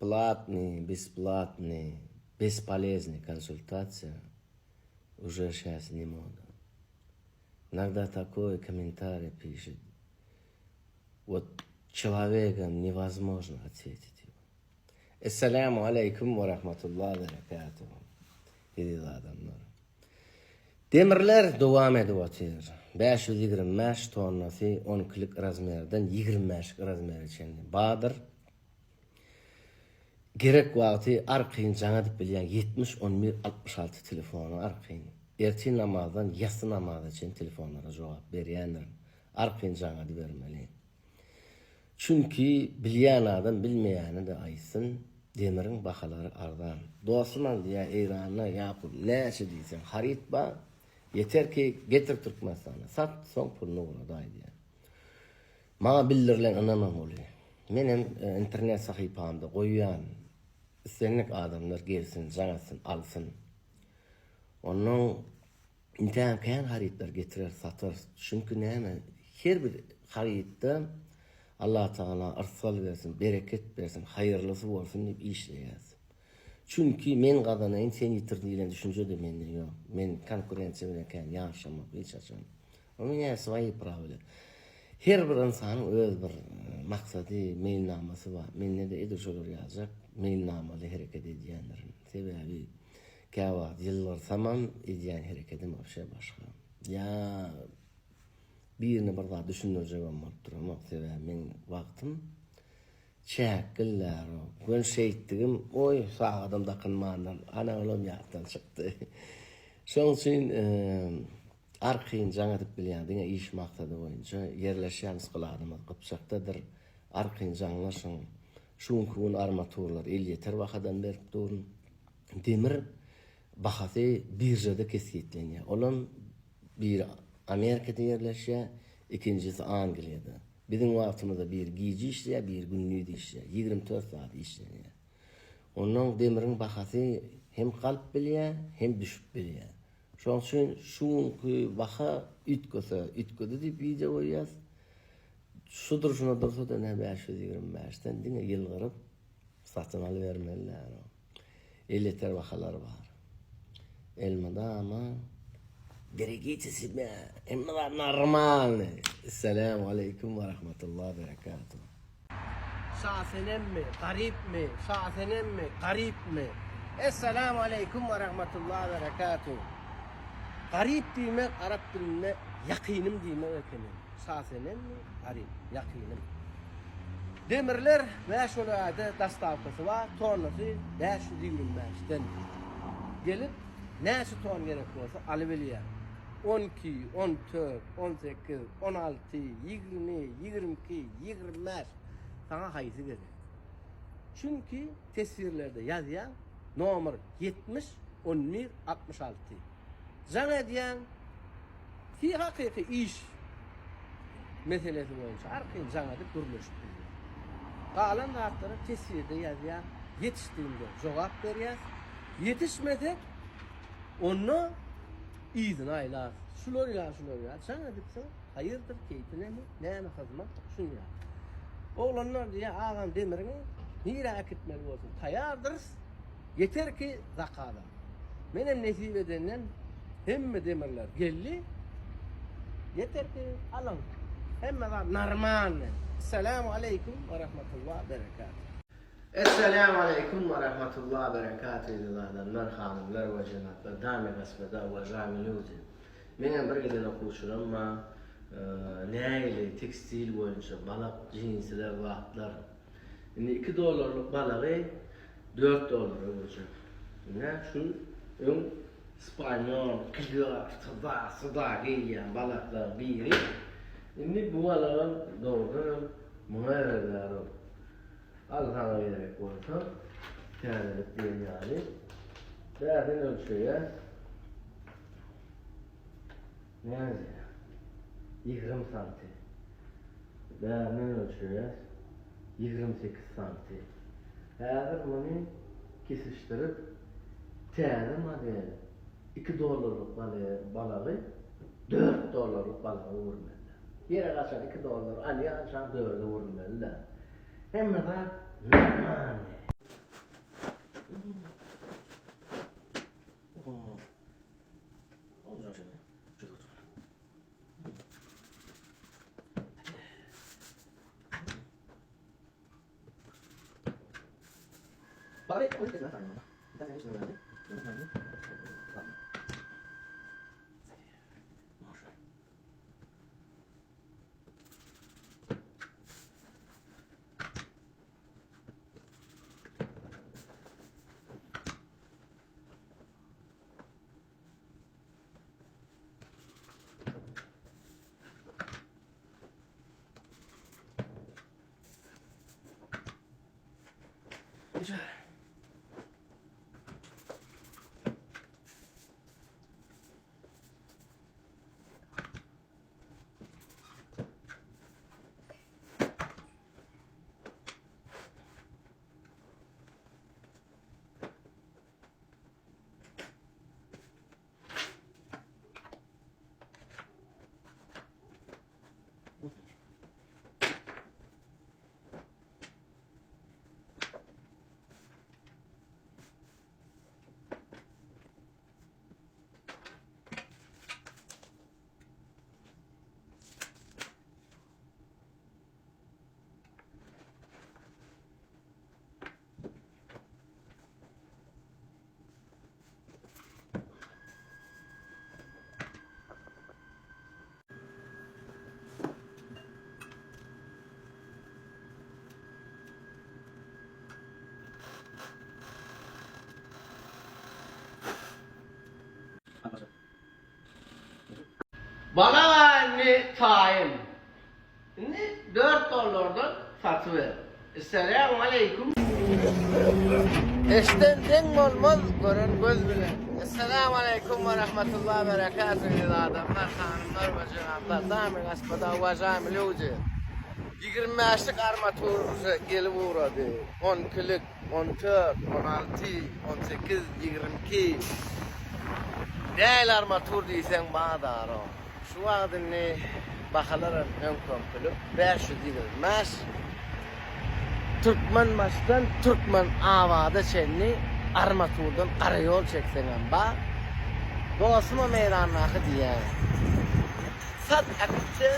Platnyý, besplatnyý, bespoleznyý konsultasiýa уже şas ne moda. Inogda takoý kommentariý pişet, wot çelowegam newozmožno otwetit ýego. Essalamu aleýkum we rahmatullah berekatuhu eziz adamlar. Demirler dowam edip otyr. 525 tonnasy 12-lik razmerden 25-lik razmere çenli bardyr. Gerek wagty arkaýyn jaň edip bilýäň 70 11 66 telefona arkaýyn. Ertir namazdan ýassy namaza çenli telefonlara jogap berýändirin. Arkaýyn jaň edibermeli. Çünki bilýän adam bilmeýäne-de aýtsyn, demiriň bahalary arzan. Dostumam diýýär Eýranda Ýakup näçe diýseň haryt bar, ýeter ki getir Türkmenistana sat, soň puluny ugradaý diýýär. Maňa bildirilen ynamam uly. Menem internet sahypamda goýýan. Islendik adamlar gelsin, jaň etsin, alsyn. Onnoň intägem kän harytlar getireris, satarys. Çünki näme, her bir harytda Allatagala yrsgal bersin, bereket bersin, haýyrlysy bolsun diýip işleýäris. Çünki men gazanaýyn, sen ýitir diýlen düşünje-de mende ýok. Men konkurensiýa bilen kän ýaşamok hiç haçan. U menýa svoýi prawila. Her bir ynsanyň öz bir maksady, meýilnamasy bar. Mende-de edil şolar ýaljak meýilnamaly hereket edýändirin. Sebäbi käwagt ýylgyrsamam edýän herekedim wapşe başga. Ýa birine bir zat düşündirjegem bolup duramok. Sebäbi meň wagtym çäkli-dä. Göni şeýtdigim, oý, sagadam dakynmandyr. Ana olam ýatdan çykdy. Şoň üçin Arkaýyn jaň edip bilýän diňe iş maksady boýunça ýerleşýän skladymyz Gypjakdadyr. Arkaýyn jaňlaşyň. Şu günki gün armaturlar elýeter bahadan berip durun. Demir bahasy biržada kesgitlenýär. Olam biri Amerikada ýerleşýär, ikinjisi Angliýada. Biziň wagtymyzda biri gije işleýär, biri gündiz işleýär. 24 sagat işlenýär. Onnoň demiriň bahasy hem galyp bilýär, hem düşüp bilýär. Şoň üçin şu günki baha üýtgese, üýtgedi diýip wideo goýýas. Şu durşuna dursa-da ine 525-den diňe ýylgyryp satyn alybermeli däl. Elýeter bahalar bar. Elmydama Берегите себя. Hemme zat normalny. Essalamu aleýkum we rahmatullah berekatuh. Şasenemmi, Garypmy, Şasenemmi, Garypmy? Essalamu aleýkum we rahmatullah berekatuh. Garyp diýmek arap dilinde ýakynym diýmek ekeni. Şasenemmi, Garyp, ýakynym. Demirler bäş welaýada dostawkasy bar, tonnasy 525-den. Gelip näçe ton gerek bolsa alybilýär. 12, 14, 18, 16, 20, 22, 25 saňa haýsy gerek? Çünki teswirlerde ýazýaň nomer 70 11 66. Jaň edýäň hi hakyky iş meselesi boýunça arkaýyn jaň edip gürleşip bilýäň. Galan zatlary teswirde ýazýaň ýetişdiginde jogap berýäs. Ýetişmesek onda yzyna aýlarys. Şular ýa şular ýa jaň edipsiň haýyrdyr keýpinemi näme hyzmat şuny ýa. Oglanlar diýýär agam demiriňi nirä äkitmeli bolsun taýardyrys ýeter ki zakaz al. Menem nesip edenden hemme demirler geldi ýeter ki alyň hemme zat normalny. Essalamu aleýkum we rahmatullah berekatuh. Essalamu aleýkum we rahmatullah berekatuh eziz adamlar hanymlar we jenaplar damy gospoda uwažaýmy lýudi. Meňem bir giden okuwçylarym bar nägili tekstil boýunça balak jinsiler zatlar. Indi 2 dollarlyk balagy 4 dollara öwürjek. Ine şu öň spanyol, klýor, syda, syda geýilýän balaklaryň biri. Indi bu balagam dogrudanam muňa ýaraýar. Al saňa gerek bolsa, täzelik diýen ýaly. Bärden ölçeýäs. Näce? 20 santi. Bärden ölçeýäs. 28 santi. Häzir muny kesişdirip täze model 2 dollarlyk balagy 4 dollarlyk balaga öwürmeli. Ýere gaçan 2 dollar alýançaň 4-e öwürmeli-dä. Hemme zat normalny. Bala indi taýyn. Indi dört dollardan satyber. Essalamu aleýkum. Eşden deň bolmaz gören göz bilen. Essalamu aleýkum we rahmetullah berekatuh eziz adamlar, hanymlar we jenaplar, damy gospoda, uwažaýmy lýudi. 25-lik armatur gelip ugrady. 12-lik, 14, 16, 18, 22. Näl armatur diýseň bazaro. Şu wagt indi bahalaram öňköňkülik, 525. Türkmenbaşydan Türkmenabada çenli armaturdan gara ýol çekseňem bar. Dostuma Eýrandaky diýýär. Sat äkitse,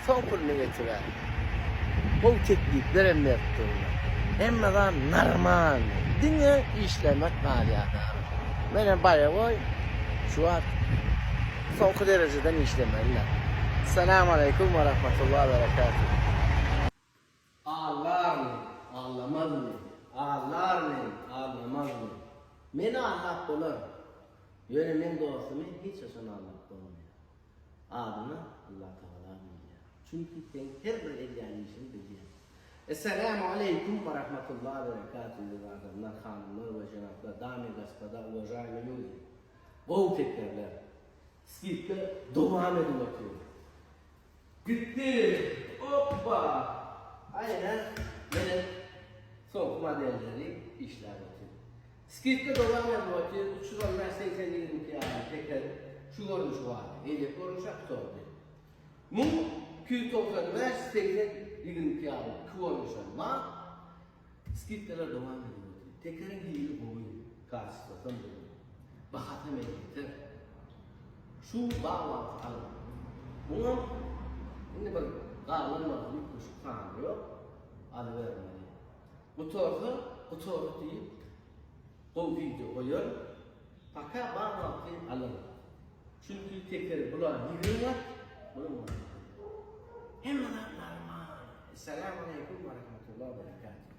soň puluny getirer. Gowy tekliplerem berip durlar. Hemme zat normal. Diňe işlemek galýar. Menem baýagoý şu wagt soňky derejeden işlemeliler. Salam aleýkum we rahmetullah berekatuh. Allarmy, allamazmy, allarmy, allamazmy. Meni allap bolar. Ýöne meň dostumy hiç haçan allap bolmaýar. Adyna Allah Tagala diýilýär. Çünki seň her bir edýän işiňi bilýär. Essalamu aleýkum we rahmetullah berekatuh eziz adamlar, hanymlar we jenaplar, damy gospoda, uwažaýmy lýudi. Gowy tekerler. Skidka dowam edip otyr. Gitdi! Oppa! Aýna menen soňky modelleri işläp otyr. Skidka dowam edip otyr. 315 80 22 ýaly teker şu görnüşi bardy. Beýleki görnüşi gutardy. 1295 80 22 ýaly iki görnüşem bar. Skidkalar dowam edip otyr. Tekeriň hili gowy, kaçestwosam gowy. Bahasam elýeter. Şu bag wagty alyň. Muňam indi bir galan wagty üýtgeşik sany ýok. Alybermeli. Gutarsa, gutardy diýip gowy wideo goýaryn. Paka bag wagty alyň. Çünki tekeri bular 20 watt, bular 16. Hemme zat normal. Essalamu aleýkum we rahmetullah we berekatuh.